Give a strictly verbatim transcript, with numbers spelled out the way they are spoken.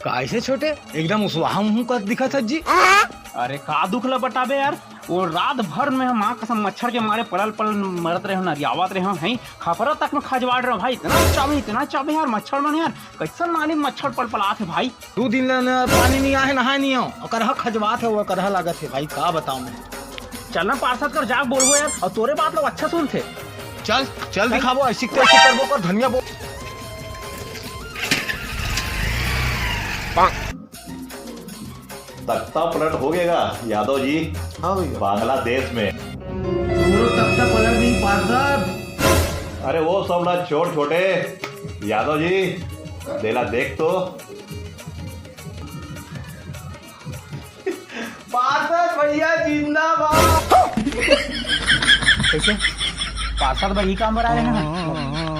काइसे छोटे, एकदम उसवाहा मुंह का दिखत हस जी। अरे का दुख ला बताबे यार, वो रात भर में हम माँ कसम मच्छर के मारे पलल पलल मरत रहे हो, नरियावत रहे हो, हैं खपरा तक में खजवाड़ रहे हो भाई। इतना चाबे, इतना चाबे यार मच्छर मन यार, कैसन नाली मच्छर पलपलात हे भाई। दू दिन ले न पानी नहीं आहे, नहाए नहीं हो, ओकर ह खजवात हे, ओकर ह लागत हे भाई, का बताऊं मैं। चल ना पार्षद कर जाके बोलबो यार, और तोरे बात लोग अच्छा सुनथे। चल चल दिखाबो, ऐसी तैसी करबो कर धनिया बो। तख्ता पलट हो गया यादव जी। हाँ भैया। बांग्लादेश में। तोरो तख्ता पलट नहीं पार्षद। अरे वो सब ना छोड़ छोटे, यादव जी, देला देख तो। पार्षद भैया जिंदाबाद। कैसे? पार्षद भाई काम पर आ रहे हैं।